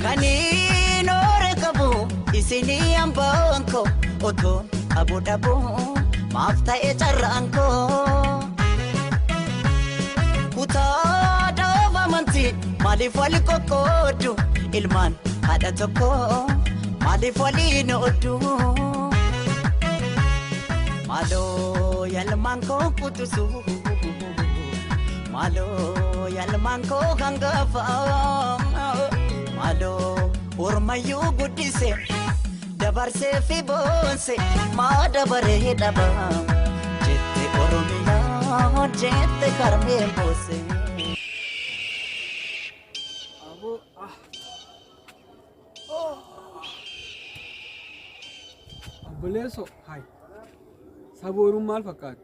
Kaniin oore qabu isinii hambaan koo otoon qabu dhabu maaf ta'e carraan koo. Kutaa dhaaba amantii maaliif wal qoqqooddu ilmaan haadha tokko maaliif waliin ooddu. Maaloo yaalmaan koo kutusu maaloo yaalmaan koo hangafa maaloo ormayyuu guddise dabarsee fi boonse maa dabaree dhaba jette Oromiyaa jette karmee boose. Aboo ah. Obboleessoo hay. Sabooruun maal fakkaatti?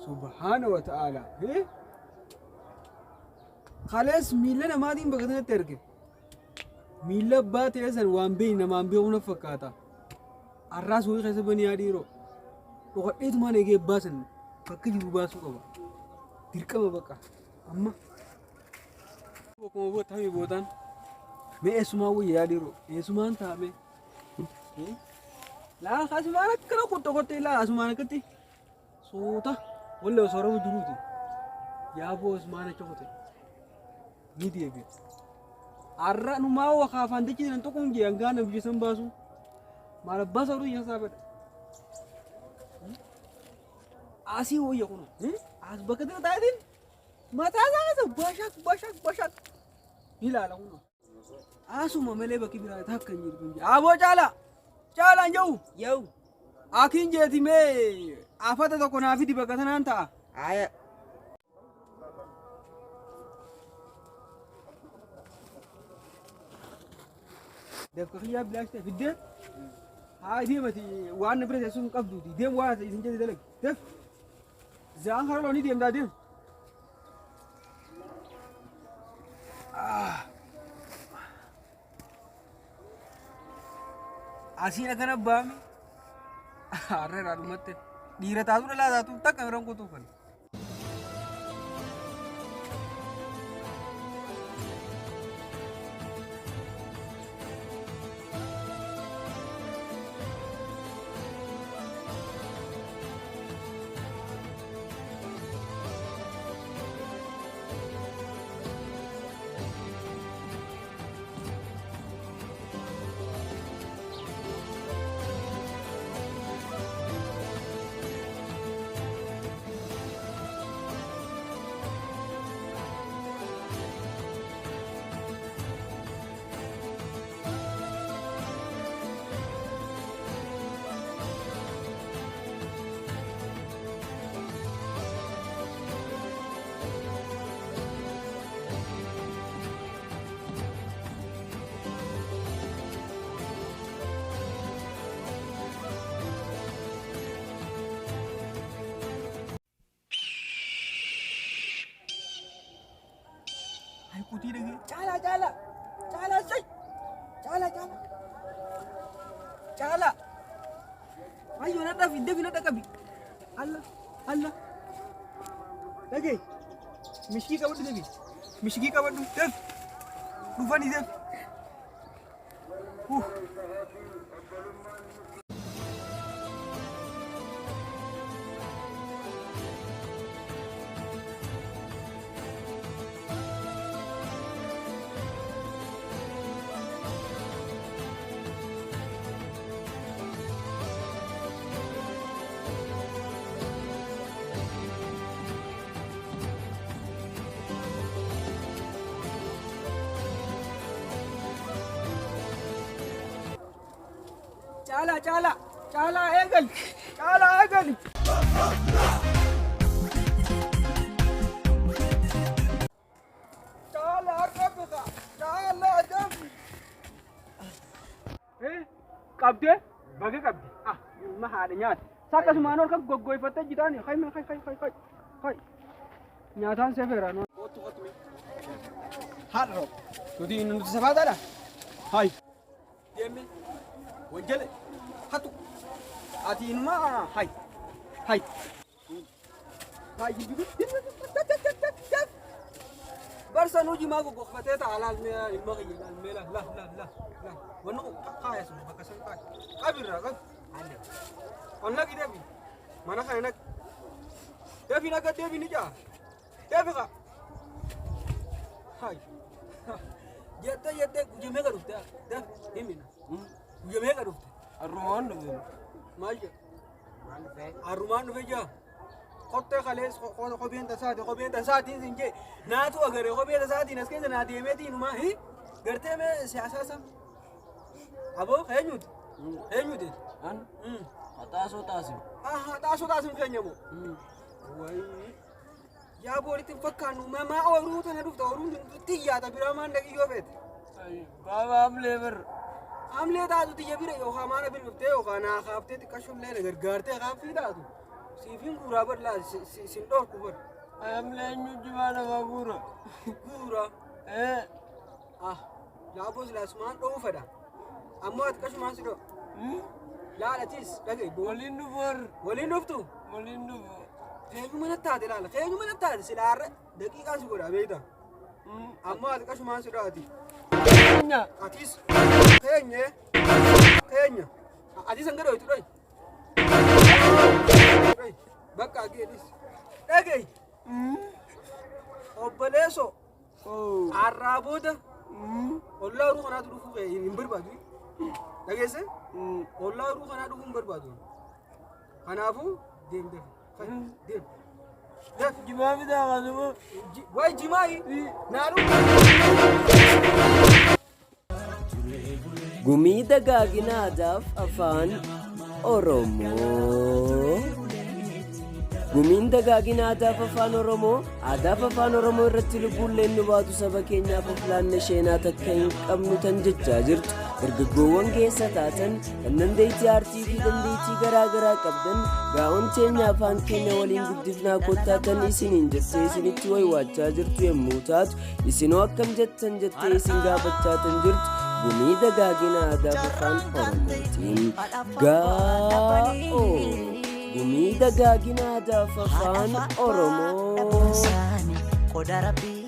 Subhaana wa ta'ala. Kalees miila namaatiin bakka sanatti arge. Miila abbaa ta'e san waan beekne namaan beeku na fakkaata. Arraas wayii keessa banii yaa dhiiroo. Dhokadheetumaan eegee abbaa san bakka jiru baasuu qaba. Dirqama bakka amma. Akkuma booda tamii bootaan. Mee eessumaan wayya yaa dhiiroo. Eessumaan taa'ame. Laa asumaan akkana qotta qottee laa asumaan akkatti suuta wallee osoo rafu jiruuti. Yaaboo asumaan achi qote. Ni deebi'a. Har'a numaa wakaa afaan dachii nan tuquun jee hangaa na biyya san baasu. Maal abbaa sauruu iyya isaa fedha. Asii wayya kun. As bakka tana taa'eetiin mataa isaa keessa bashak bashak bashak. Ni ilaala kun. Asuma malee bakki biraa takka hin jirtu. Aboo caalaa! Caalaan jedhu! Yow. Akiin jeeti mee afata tokko naa fidi bakka tanaan ta'a. Aya. Dafka kiyyaa bilaash ta'e fiddee haa deemati waan na bira teessuu hin qabduuti deem waan isin jette dalagi daf zaan karaa loonii deemtaa deem. Asiin akkana baami. Har'a irraa dhumatte. Dhiira taatu dhalaa taatu takka biran kutuu kan. Ay kutii dhagee caalaa caalaa caalaa sai caalaa caalaa caalaa ayyo na dhafi dafi na dhaqabi alla alla dhagee mishkii qabadhu dafi mishkii qabadhu daf dhufani daf huh. Caalaa caalaa caalaa eegali caalaa eegali. Caalaa harka bita caalaa dafi. Qabdee baga qabdi ah ilma haadha nyaata. Akkasumaan ol kan goggoifattee jitaani hay hay hay hay hay hay nyaataan seefeera. Haadha roob nuti nuti safaataadha. Hay. Deemme wanjale hatu ati inuma hay hay. Hay. Barsan hojii maa goggogfatee ta'a laal mee ilma kiyya laal mee laal laal laal laal laal. Wanni kun kaaya sun bakka san kaaya. Qabirraa qabi. Ol naqi deebi. Mana kana naqi. Deebi naqa deebi ni jaa. Deebi kaa. Hai. Jettee jettee guyyaa meeqa dhufte? Deebi himina. Guyyaa meeqa dhufte? Arrumaan dhufe. Maal jedhu? Arrumaan dhufe jaa. Kottee kalees kopheen tasaati kopheen tasaatiin sin jee naatu agaree kophee tasaatiin as keessa naa deemeetiin humaa hi gartee mee siyaasaa sam. Aboo eenyuti? Eenyuti? An xaasoo xaasim. Aha xaasoo xaasim keenya moo? Wayii. Yaa boolitti hin fakkaannu maa ooyiruu tana dhufta ooyiruun xiyyaata biraa maan dhaqiyyoo feete. Baaba amlee bar. Amlee taatu xiyya bira yookaan maana bira dhuftee yookaan naa kaaftee xiqqashullee na gargaartee kaaffii taatu. Siifiin guuraa bar laa sin dhorku bar. Amlee eenyu jimaa namaa guura. Guuraa. Ee. Ah laaboo silaasumaan dho'uu fedha. Ammoo ati qashumaan si dho'a. Laalatis dhaga'i. Waliin dhufu warri. Waliin dhuftu. Waliin dhufu. Keenyu mana taate laala. Keenyu mana taate silaarra daqiiqaan si godha beekta. Ammoo ati qashumaan si dho'ati. Keenya. Atis keenya keenya atis hanga dho'itu dho'i. Dho'i bakka geedhis. Dhaga'i. Obboleessoo har'aa booda ollaa horuu kanaatu dhufuu kee hin barbaadu. Dhageesse? Ollaa horuu kanaa dhufuu hin barbaadu. Kanaafuu deem deem. Deem. Deem. Jimaa bitaa kaasuma. Wayi jimaayi. Naa dhufu. Gumii dagaagina aadaaf afaan Oromoo. Gumiin dagaagina aadaaf afaan Oromoo aadaaf afaan Oromoo irratti lubbuulleen nu baatu saba keenyaaf of laanne sheenaa takka hin qabnu tan jechaa jirtu. Dargaggoowwan keessa taatan kan dandeettii aartii fi dandeettii garaa garaa qabdan gaa'oon teenya afaan keenya waliin guddifnaa kottaa tan isiniin jettee isinitti waywaachaa jirtu yommuu taatu isinoo akkam jettan jettee isin gaafachaa tan jirtu gumii dagaagina aadaaf afaan Oromootiin. Gaa'oo gumii dagaagina aadaaf afaan Oromoo. Qoda rabbii.